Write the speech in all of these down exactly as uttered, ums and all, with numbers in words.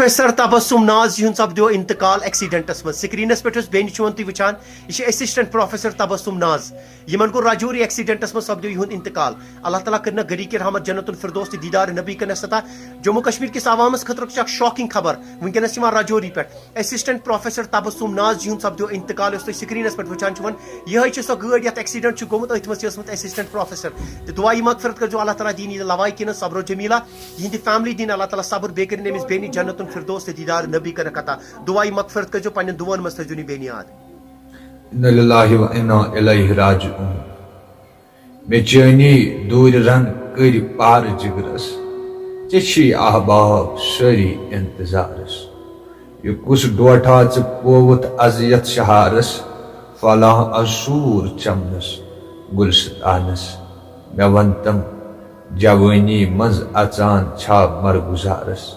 Professor تبسم ناز، یِہُنٛد سپدیو انتقال accidents منٛز۔ سکرینس پٮ۪ٹھ یۄس بیٚنہِ چھِو تُہۍ وٕچھان، یہِ چھِ اسسٹنٹ پروفیسر تبسم ناز، یِمن گوٚو راجوری ایکسیڈنٹس منٛز سپدیو یِہُنٛد انتقال۔ اللہ تعالیٰ کٔرِنَکھ غریق رحمت جنت الفردوس تہٕ دیدار نبی کٔرِنَکھ عطا۔ جموں کشمیر کِس عوامس خٲطرٕ چھِ اکھ شاکنگ خبر وٕنکیٚنس یِوان راجوری پٮ۪ٹھ۔ اسسٹنٹ پروفیسر تبسم ناز، یِہُنٛد سپدیو انتقال، یۄس تُہۍ سکرینس پٮ۪ٹھ وٕچھان چھِو۔ یِہے چھِ سۄ گٲڑۍ یَتھ ایکسیڈنٹ چھُ گوٚمُت، أتھۍ منٛز چھِ ٲسمٕژ اسسٹنٹ پروفیسر۔ تہٕ دعایہِ مغفرت کٔرۍزیو، اللہ تعالیٰ دِیِن یہِ لواحقینس صبر و جمیلہ، یِہِنٛدِ فیملی دِیِن اللہ تعالیٰ صبر، بیٚیہِ کٔرِن أمِس بیٚنہِ جنت الفردوس تہٕ دیدار نبی کٔرِنَکھ عطا۔ دعایہِ مغفرت کٔرۍزیو، پننٮ۪ن دُعن منٛز تھٲیزیون یہِ بیٚنہِ یاد۔ انا للہ و انا الیہ راجعون۔ مےٚ چٲنی دوٗرِ رنگ کٔرۍ پار جگرس، ژےٚ چھی احباب سٲری انتظارس۔ یہِ کُس ڈوٹھا ژٕ پووُتھ از یتھ شہارس، فلاں از سوٗر چمنس گلستانس۔ مےٚ ون تم، جوٲنی منٛز اژان چھا مرگُزارس؟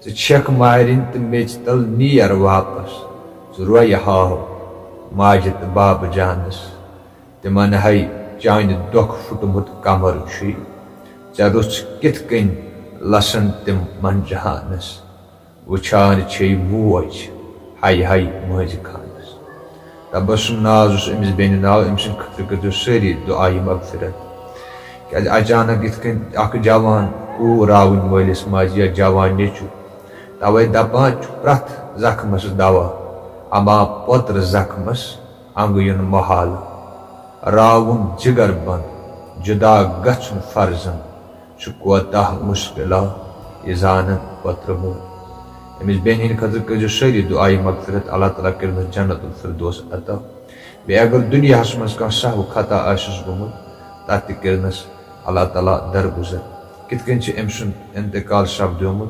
ژٕ چھکھ مارِنۍ تہٕ میٚژِ تل نیر واپس۔ ژٕ رویہِ ہاو ماجہِ تہٕ بابہٕ جانس۔ تِمن ہے چانہِ دۄکھ پھُٹمُت کمر چھُے۔ ژےٚ روٚژھ کِتھ کٔنۍ لسن تِم منجہانس؟ وٕچھان چھے موج ہاے ہاے مٲنزِ خانس۔ تبسم ناز اوس أمِس بیٚنہِ ناو، أمۍ سٕنٛدِ خٲطرٕ کٔرۍزیو سٲری دُعایہِ مغفرت۔ کیٛازِ اچانک یِتھ کٔنۍ اکھ جوان کوٗر راوٕنۍ مٲلِس ماجہِ یا جوان نیٚچوٗ، توے دپان چھُ پرٛٮ۪تھ زخمس دوا، اما پوترٕ زخمس انگہٕ یُن محال۔ راوُن جگر بند، جدا گژھُن فرضن، چھُ کوتاہ مشکلہ، یہِ زانن پترٕ مول۔ أمِس بیٚنہِ ہٕنٛدِ خٲطرٕ کٔرۍزیو سٲری دُعایہِ مغفرت، اللہ تعالیٰ کٔرِنَس جنت الفردوس عطا۔ بیٚیہِ اگر دُنیاہَس منٛز کانٛہہ سہو خطا آسٮ۪س گوٚمُت، تَتھ تہِ کٔرِنَس اللہ تعالیٰ درگُزر۔ کِتھ کٔنۍ چھِ أمۍ سُنٛد انتقال سپدیومُت،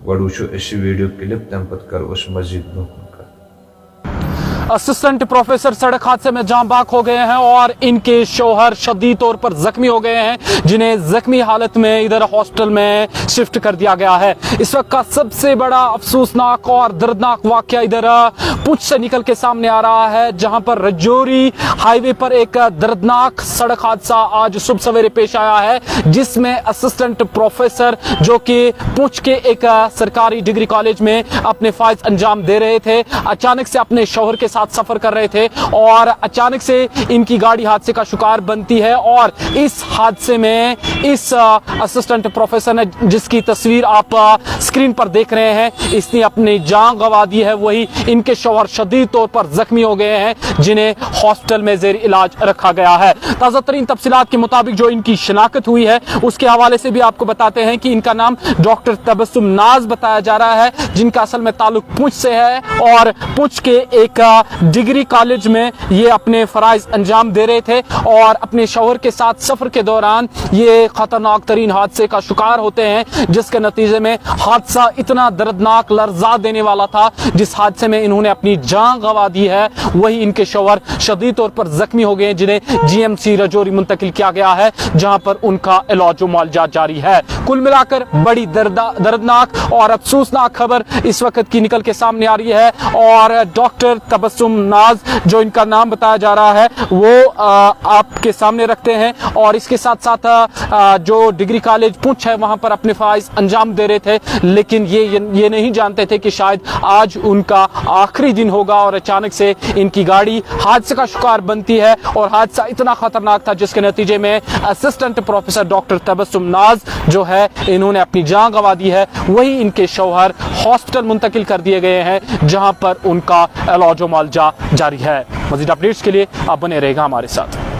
گۄڈٕ وٕچھو أسۍ یہِ ویٖڈیو کلپ، تَمہِ پتہٕ کرو أسۍ مزید برٛونٛہہ کُن کتھ۔ اسسٹنٹ پروفیسر سڑک حادثے میں جاں بحق ہو گئے ہیں اور इनके शौहर शदीद तौर पर जख्मी हो गए हैं, जिन्हें जख्मी हालत में इधर हॉस्टल में शिफ्ट कर दिया गया है। इस वक्त का सबसे बड़ा अफसोसनाक और दर्दनाक वाकया इधर पुंछ से निकल के सामने आ रहा है, जहां पर रजौरी हाईवे पर एक दर्दनाक सड़क हादसा आज सुबह सवेरे पेश आया है, जिसमें असिस्टेंट प्रोफेसर जो कि पुंछ के एक सरकारी डिग्री कॉलेज में अपने फर्ज अंजाम दे रहे थे, अचानक से अपने शौहर के साथ सफर कर रहे थे और अचानक से इनकी गाड़ी हादसे का शिकार बनती है और इस हादसे में इस असिस्टेंट प्रोफेसर ने, जिसकी तस्वीर आप स्क्रीन पर देख रहे हैं, इसने अपनी जान गंवा दी है। वही इनके शौहर शदीद तौर पर जख्मी हो गए हैं, जिन्हें हॉस्टल में जेर इलाज रखा गया है। ताज़ा तरीन तफसीलात के मुताबिक जो इनकी शनाख्त हुई है, उसके हवाले से भी आपको बताते हैं कि इनका नाम डॉक्टर तबस्सुम नाज बताया जा रहा है, जिनका असल में ताल्लुक पुंछ से है और पुंछ के एक डिग्री कॉलेज में ये अपने फराइज अंजाम दे रहे थे और अपने शौहर के साथ सफर के दौरान ये खतरनाक तरीन हादसे का शिकार होते हैं, जिसके नतीजे में हादसा इतना दर्दनाक, लर्जा देने वाला था, जिस हादसे में इन्होंने अपनी जान गंवा दी है। वही इनके शौहर शदीद तौर पर जख्मी हो गए हैं, जिन्हें जीएमसी रजौरी मुंतकिल किया गया है, जहां पर उनका इलाज व मुआलजा जारी है। कुल मिलाकर बड़ी दर्दा-, दर्दनाक और अफसोसनाक खबर इस वक्त की निकल के सामने आ रही है और डॉक्टर तबस्सुम नाज, जो इनका नाम बताया जा रहा है, वो, अ, आपके सामने रखते हैं और इसके साथ साथ, अ, जो डिग्री कॉलेज पुंछ है, वहां पर अपने फराइज अंजाम दे रहे थे, लेकिन ये, ये, ये नहीं जानते थे कि शायद आज उनका आखिरी दिन होगा और अचानक से इनकी गाड़ी हादसे का शिकार बनती है और हादसा इतना खतरनाक था, जिसके नतीजे में असिस्टेंट प्रोफेसर डॉक्टर तबस्सुम नाज जो है, इन्होंने अपनी जान गंवा दी है। वही इनके शौहर हॉस्टल मुंतकिल कर दिए गए हैं, जहां पर उनका इलाज व मुआलजा जारी है। मजीद अपडेट्स के लिए आप बने रहेगा हमारे साथ।